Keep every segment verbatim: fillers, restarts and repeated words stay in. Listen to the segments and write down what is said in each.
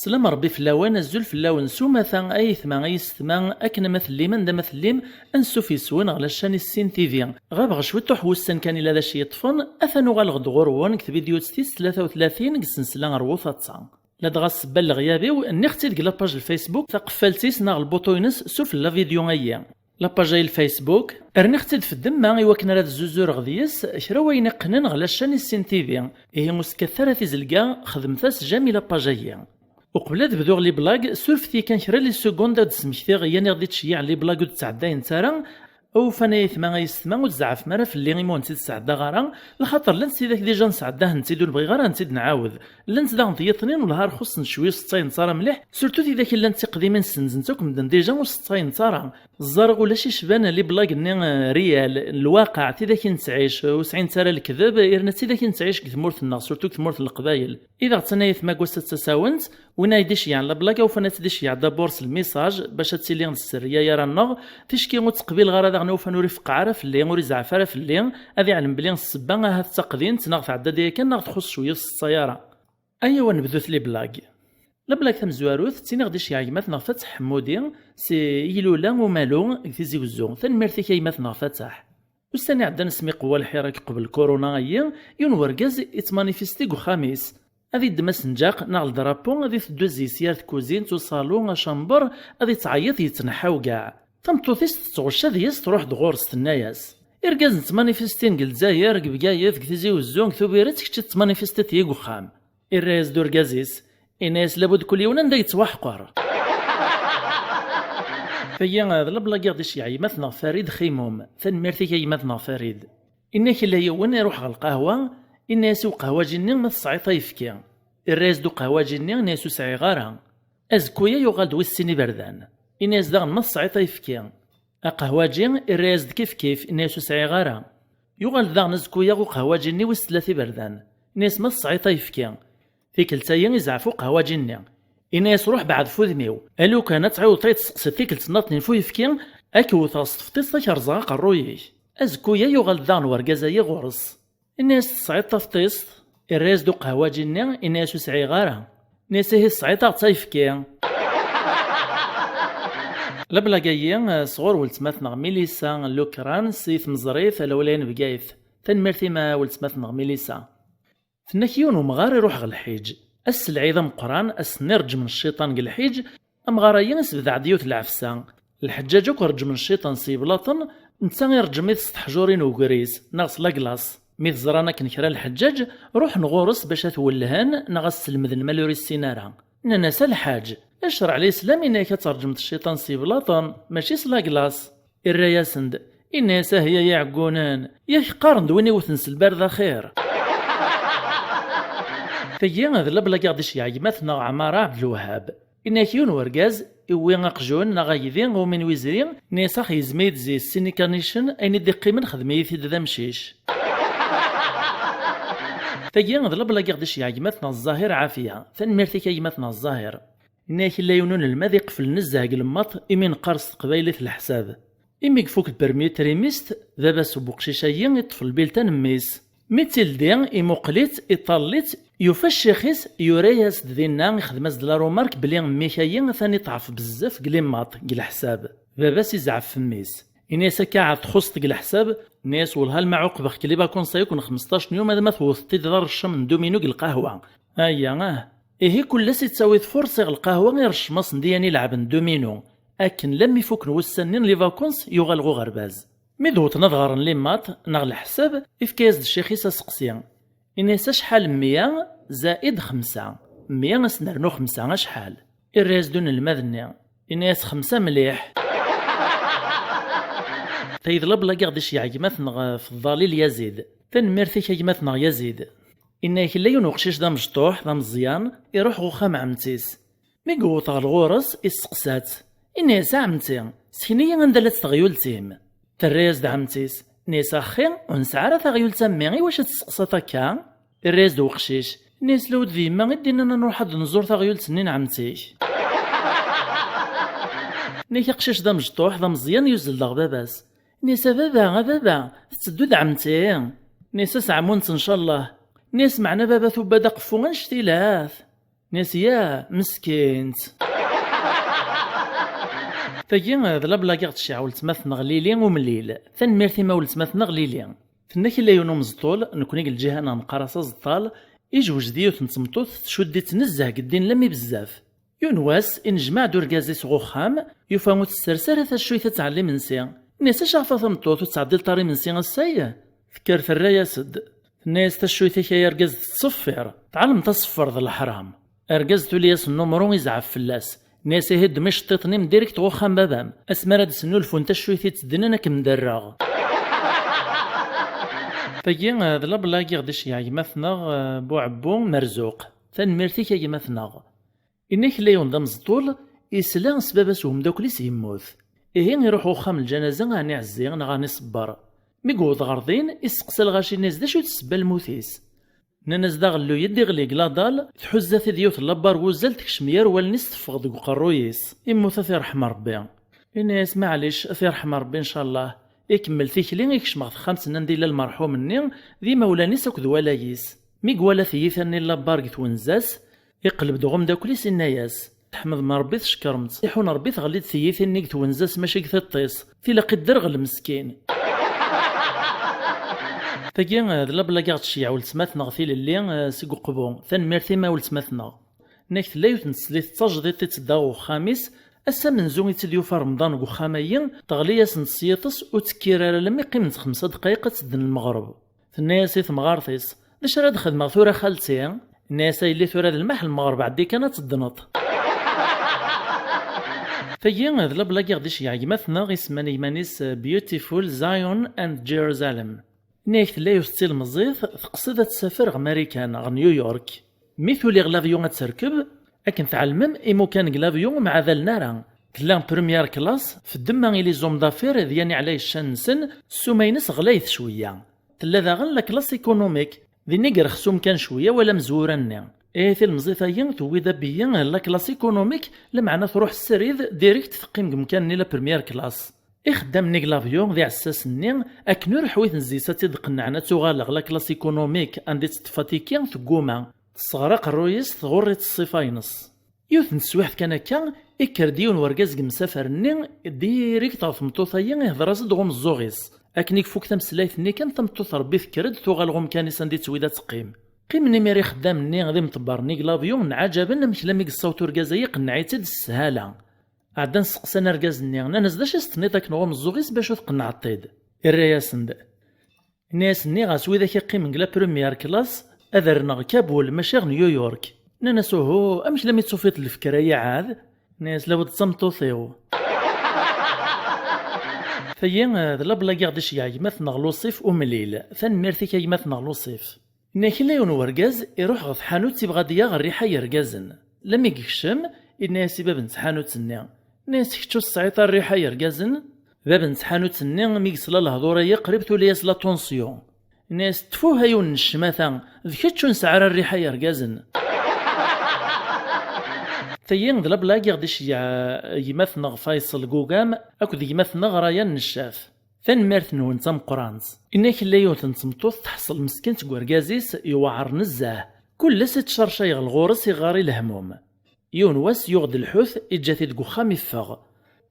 Slam Rebbi fell-awen, azul fell-awen s umata, ay aytma, ay yessetma, akken ma tellim, anda ma tellim, ansuf yes-wen ɣer la chaîne Issin T V. Ɣabeɣ cwiṭuḥ wussan kan ila d acu yeṭṭfen, atan uɣaleɣ-d ɣur-wen deg tvidyut tis tlata u tlatin deg ssensla Rwu Taḍsa. Ladɣa ssebba n leɣyab-iw, nniɣ-tt-id deg la page n Facebook, taqeffalt-is neɣ lbuṭu-ines sufella la vidéo-ayi. La page-ayi n Facebook, rniɣ-tt-id f ddemma i wakken ara d-zzuzureɣ deg-s kra wayen iqqnen ɣer la chaîne Issin T V. Ihi ur skattet ara tizelga, xedmet-as j'aime i la page-ayi. Uqbel ad bduɣ les blagues, surfet-iyi kan kra les secondes ad d-smektiɣ i yan i ɣ-d-ittceyyiɛen les blagues ur d-ttɛeddayent ara. Awufan ay aytma ay yessetma, ur tzeɛfem ara fell-i imi ur tent-id-sɛeddaɣ ara, lxaṭer llant tidak déjà nesɛedda-tent-id ur bɣiɣ ara ad tent-id-nɛawed. Llant daɣen tiyiḍ-nni wellah ar xuṣṣent cwi ur seṭṭayent ara mliḥ, surtout tidak i llant d tiqdimin ssenzent akk medden déjà ur seṭṭayent ara. Ẓẓareɣ ulac icban les blagues-nni, eh, réel, n lwaqiɛ, tidak i nettɛic, ur sɛint ara lekdeb, yerna d tidak i nettɛic deg tmurt-nneɣ, surtout deg tmurt n Leqbayel. I d aɣ-ttnayet ma n wass-a d tasawent, win ay d-iceyyɛen la blague, awufan ad tt-id-iceyyeɛ d'abord s lmissage, bac ad tili d sserriya gar-aneɣ, ticki ur tt-qbileɣ ara daɣen, awufan ur ifeqqeɛ ara fell-i, ur izeɛf ara fell-i, ad iɛlem belli ssebba ahat d taqdint, neɣ tɛedda-d yakan, neɣ txuṣṣ cwiya ur s-teṣṣay ara. Ayaw ad nebdut les blagues. La blague tamezwarut, ttiniɣ-d iceyyeɛ gma-tneɣ Fatḥ Ḥemmudi, si Ilula Umalu, deg Tizi Wezzu. Tanemmirt-ik a gma-tneɣ Fatḥ. Ussan iɛeddan asmi iqewwa lḥir akk qbel corona-ayi, yiwen wergaz ittmanifesti deg uxxam-is. Ad iddem asenǧaq neɣ le drapeau, ad iteddu ad yesyer tkuzint, uṣalu, acamber, ad ittɛeyyiḍ, yettneḥḥa ugaɛ. Tameṭṭut-is tettɣucca deg-s, truḥ-d ɣur-s, tenna-yas: "Irgazen ttmanifestin deg Lezzayer, deg Bgayet, deg Tizi Wezzu, deg Tubiret, kečč tettmanifestiḍ-iyi deg uxxam." Irra-yas-d urgaz-is, inna-yas: "Labud kul yiwen anda yettwaḥqer." Tagi d la blague i ɣ-d-iceyyeɛ gma-tneɣ Farid Ximum. Tanemmirt-ik a gma-tneɣ Farid. Inna-k illa yiwen iruḥ ɣer lqahwa, inna-yas i uqehwaǧi-nni: "Ma tesɛiḍ ayefki?" Irra-yas-d uqehwaǧi-nni, inna-yas: "Ur sɛiɣ ara." Azekku-ya yuɣal-d wis sin iberdan. Inna-yas daɣen: "Ma tesɛiḍ ayefki?" Aqehwaǧi irra-yas-d kifkif, inna-yas: "Ur sɛiɣ ara." Yuɣal-d daɣen azekku-ya uqehwaǧi-nni wis tlata iberdan. Inna-yas: "Ma tesɛiḍ ayefki?" Tikkelt-ayi izeɛf uqehwaǧi-nni. Inna-yas: "Ruḥ beɛɛed f udem-iw. Alukan ad tɛiwdeḍ ad yi-testeqsiḍ tikkelt nnaḍnin f uyefki, ad k-wwteɣ s tefṭiṣt, ad k-rẓeɣ aqerruy-ik." Azekku-ya yuɣal-d daɣen wergaz-ayi ɣur-s. Inna-yas: "Tesɛiḍ tafṭiṣt?" Irra-yas-d uqehwaǧi-nni, inna-yas: "Ur sɛiɣ ara." Inna-yas: "Ihi tesɛiḍ-aɣ-tt ayefki." La blague-ayi, eh, sɣur weltma-tneɣ Milisa Lukran si tmeẓrit Lawlaya n Bgayet. Tanemmirt-im a weltma-tneɣ Milisa. Tenna-k yiwen umɣar iruḥ ɣer lḥiǧ. Ass n lɛid ameqqran, ass-nni reǧmen cciṭan deg lḥiǧ, amɣar-ayi isebdeɛ-d yiwet lɛefsa. Lḥeǧǧaǧ akk reǧmen cciṭan s yeblaṭen, netta ireǧm-it s teḥjurin ugris, neɣ s laglas. Mi t-ẓran akken kra lḥeǧǧaǧ, ruḥen ɣur-s bac ad t-wellhen, neɣ ad s-slemden ma ur issin ara. Nnan-as: "A lḥaǧ, ccreɛ lislam inna-ak ad terǧmeḍ cciṭan s yeblaṭen, mačči s laglas." Irra-yasen-d, inna-yas: "Ah ya iɛeggunen, yak qqaren-d win iwten s lbarda xir." Tagi d la blague i ɣ-d-iceyyeɛ gma-tneɣ Ɛmara Ɛebdelwahab. Inna-k yiwen wergaz, iwwi aqjun neɣ agdi, umi n wizri, inna-yas: "Ax, yezmi-yi-d zi sin ikanicen, ayen i d-iqqimen xdem-iyi-t-id d amcic." Tagi d la blague i ɣ-d-iceyyeɛ gma-tneɣ Zzahir Ɛafiya. Tanemmirt-ik a gma-tneɣ Zzahir. Inna-k illa yiwen unelmad iqefl nezzeh deg lemmaṭ imi neqqar s teqbaylit leḥsab. Imi ifuk le premier trimestre, baba-s n weqcic-ayi iṭṭef lbiltan n mmi-s. Mi d-tildi, imuqel-itt, iṭall-itt, yufa ccix-is, yura-yas-d dinna, ixdem-as-d la remarque belli mmi-k-ayi atan iṭɛef bezzaf deg limmaṭ, deg leḥsab. Baba-s izɛef f mmi-s. Ini-as akka ɛad txuṣṣeḍ deg leḥsab, ini-as wellah alma ɛuqbeɣ-k les vacances-a yakk n xmesṭac n yum ad ma tewteḍ-t-id d areccem n domino deg lqahwa. Aya, ah. Ihi kul ass ittawi-d furṣi ɣer lqahwa ireccem-asen-d i yan ileɛben domino. Akken lammi fukken wussan-nni n les vacances yuɣal ɣer uɣerbaz. Mi d-wwḍen ad ɣren limmaṭ neɣ leḥsab, ifka-yas-d ccix-is aseqsi. Ini-as acḥal meyya zaid xemsa? Meyya ad s-nernu xemsa acḥal? Irra-yas-d unelmad-nni. Ini-as xemsa mliḥ. Tayeḍ la blague i ɣ-d-iceyyeɛ gma-tneɣ Feḍḍal Ilyazid. Tanemmirt-ik a gma-tneɣ Yazid. Inna-yak illa yiwen uqcic d amecṭuḥ, d ameẓyan, iruḥ ɣer uxxam n ɛemti-s. Mi yewweḍ ɣer ɣur-s, isteqsa-tt. Inna-yas: "A ɛemti, sken-iyi anda llant teɣyult-im." Terra-yas-d ɛemti-s. Inna-yas: "Axxi, ur nesɛi ara taɣyult a mmi, iwacu ad testeqsaḍ akka?" Irra-yas-d weqcic. Inna-yas: "Lawed d yemma i d-innan ad nruḥ ad nẓur taɣyult-nni n ɛemti-k." Inna-yak aqcic d amecṭuḥ, d ameẓyan, yuzzel-d ɣer baba-s. Inna-yas: "A baba, a baba, tetteddu-d ɛemti?" Inna-yas: "Aseɛmunt, ncallah." Inna-yas: "Meɛna baba tubba-d aqeffu annect-ilat." Nnas ya meskint. Tagi d la blague i ɣ-d-tecceɛ weltma-tneɣ Lili Umlil. Tanemmirt-im a weltma-tneɣ Lili. Tenna-k illa yiwen umeẓṭul, nekkni deg lǧiha-nneɣ neqqar-as aẓeṭṭal, ijewjed yiwet n tmeṭṭut tcudd-itt nezzeh deg ddin lammi bezzaf. Yiwen wass, inejmaɛ-d urgaz-is ɣer uxxam, yufa ur tessers ara taccuyt ad tɛelli imensi. Nnas acu ɣef a tameṭṭut ur tettɛeddileḍ ara imensi ass-a? Tekker terra-yas-d. Tenna-yas taccuyt-ik ay argaz tettṣeffir, tɛelmeḍ aṣeffer d leḥram. Argaz tuli-yas nnumru izɛef fell-as. Nnas ihi ddem iceṭṭiḍen-im direkt ɣer uxxam baba-m. Asmi ara d-snulfun taccuyt i ttednen ad kem-derreɣ. Tagi d la blague i ɣ-d-iceyyeɛ gma-tneɣ Buɛebbu Merzuq. Tanemmirt-ik a gma-tneɣ. Inna-k illa yiwen d ameẓṭul, isla s baba-s umeddakel-is yemmut. Ihi iruḥ uxxam lǧanaza ɛni ɛezzi neɣ ɛni ṣebber. Mi yewweḍ ɣer din, isteqsa lɣaci-nni-s d acu i d ssebba lmut-is. Nnan-as d aɣelluy i d-iɣli deg ladal, tḥuzza-t-id yiwet n labbar n wuzzal tekcem gar wallen-is teffeɣ deg uqerruy-is. Immut a t-irḥem Rebbi. Inna-yas maɛlic a t-irḥem Rebbi ncallah. Ikemmel tikli ikcem ɣer texxamt-nni anda yella lmerḥum-nni d imawlan-is akked walag-is. Mi iwala tiyita-nni n labbar deg twenza-s, iqleb-d ɣer umeddakel-is inna-yas, tḥemdem Rebbi tcekkṛem-tt, iḥun Rebbi teɣli-d tiyita-nni deg twenza-s mačči deg tiṭ-is, tilaq i dderɣel meskin. Tagi d la blague i ɣ-d-tceyyeɛ weltma-tneɣ Tilelli seg Uqbu. Tanemmirt-im a weltma-tneɣ. Nnak tella yiwet n teslit d tajdiṭ i tedda ɣer uxxam-is, ass amenzu i tt-id-yufa Remḍan deg uxxam-agi, teɣli-yasen-d s yiṭes ur tekkir ara alammi qqiment xemsa dqayeq ad tedden lmeɣreb. Tenna-yas i temɣart-is, d acu ara d-xedmeɣ tura a xalti? Tenna-yas a yelli tura d lmaḥ lmeɣreb ɛeddi kan ad teddneḍ. Tagi d la blague i ɣ-d-iceyyeɛ gma-tneɣ isemman i gman-is Beautiful Zion and Jerusalem. Nnak tella yiwet d tilemẓit teqsed ad tsafer ɣer Marikan, ɣer New York. Mi tuli ɣer l'avion ad terkeb, akken tɛelmem imukan deg l'avion ur mɛadalen ara. Tella première classe, f ddemma i les hommes d'affaires d yan iɛlay ccan-nsen, ssuma-ines ɣlayet cwiya. Tella daɣen la classe économique, din i irexs umkan cwiya wala amezwura-nni. Ihi tilemẓit-agi tewwi-d abiyyi la classe économique, lameɛna truḥ srid direct teqqim deg umkan-nni la première classe. Ixeddam-nni deg l'avion d iɛessasen-nni, akken ur ḥwiten zzit ad tt-id-qennɛen ad tuɣal ɣer la classe économique anda i tt-teṭṭef atiki, tegguma. Tesɣer aqerruy-is, tɣurr-itt ṣṣifa-ines. Yiwet n teswiḥt kan akka, ikker-d yiwen wergaz deg yemsafaren-nni, direct ɣer tmeṭṭut-agi, ihder-as-d ɣer umeẓẓuɣ-is. Akken i ifuk tameslayt-nni kan, tameṭṭut Rebbi tekker-d, tuɣal ɣer umkan-is anda i tettwid ad teqqim. Qqimen imir ixeddam-nni d imṭebbaren-nni deg l'avion, nɛaǧaben amek lami yessaweḍ urgaz-agi, iqenneɛ-itt-id s sshala. Ɛeddan steqsan argaz-nni, nnan-as d acu i s-tenniḍ akken ɣer umeẓẓuɣ-is bac ur tqenneɛeḍ-t-id? Irra-yasen-d. Nnan-as nniɣ-as wid-ak iqqimen deg la première classe ad rreɣ Kabul mačči ɣer New York. Nnan-as uhu, amek lami tufiḍ lefkra-yi ɛad? Nnan-as lawed d tameṭṭut-iw. Tagi d la blague i ɣ-d-iceyyeɛ gma-tneɣ Lusif Umlil. Tanemmirt-ik a gma-tneɣ Lusif. Nnak illa yiwen wergaz iruḥ ɣer tḥanut ibɣa ad yaɣ rriḥa yergazen. Lami yekcem, inna-yas i bab n tḥanut-nni, inna-yas kečč ur tesɛiḍ ara rriḥa yergazen? Bab n tḥanut-nni mi yesla lehdur-agi qrib tuli-yas la tension. Inna-yas tfuh a yiwen n ccmata, d kečč ur nesɛi ara rriḥa yergazen. Tagi d la blague i ɣ-d-iceyyeɛ gma-tneɣ Faysel Gugam akked gma-tneɣ Raya Neccaf. Tanemmirt-nwen d tameqqrant. Inna-k illa yiwet n tmeṭṭut teḥṣel meskint deg urgaz-is yewɛer nezzeh. Kul ass ittcercay ɣer ɣur-s iɣɣar i lehmum. Yiwen wass yuɣ-d lḥut, iǧǧa-t-id deg uxxam iffeɣ.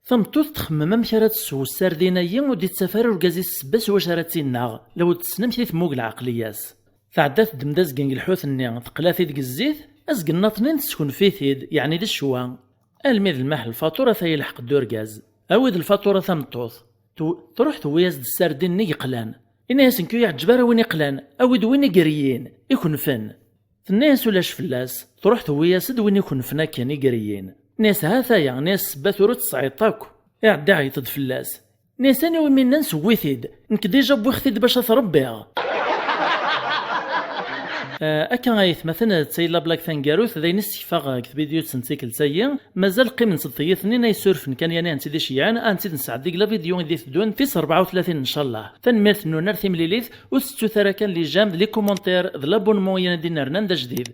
Tameṭṭut txemmem amek ara tessew ssardin-agi ur d-ittaf ara urgaz-is ssebba s wacu ara tt-innaɣ, lawed tessen amek i temmug lɛeqliya-s. Tɛedda teddem-d azgen deg lḥut-nni, teqla-t-id deg zzit, azgen nniḍnin teskenf-it-id, yeɛni d ccwa. Almi d lmaḥ lfaṭur ata yelḥeq-d urgaz. Awi-d lfaṭur a tameṭṭut. Tu-, truḥ tewwi-yas-d ssardin-nni yeqlan. Inna-yas nekk ur yi-ɛeǧǧeb ara win iqlan, awi-d win igeryen, ikenfen. Tenna-yas ulac fell-as, truḥ tewwi-yas-d win ikenfen akken igeryen. Inna-yas ha-t-aya, inna-yas ssebba tura ur tesɛiḍ akk. Iɛedda iɛeyyeḍ-d fell-as. Inna-yas aniwi mi nnan sewwi-t-id, nekk dija wwiɣ-t-id bac ad t-rebbiɣ. Eh, akka ay atmaten, d tayla blague taneggarut, d ayen i s-tekfa deg tbidyut n tikkelt-agi. Mazal qqiment-d tyitnin ay surfen kan yani ad tent-id-iceyyɛen, ad tent-id-nesɛeddi deg la vidéo i d-iteddun tis rebɛa u tlatin ncallah. Tanemmirt-nwen ar timlilit, ur tettut ara kan les j'aime d les commentaires d l'abonnement yan ad d-inernan d ajdid.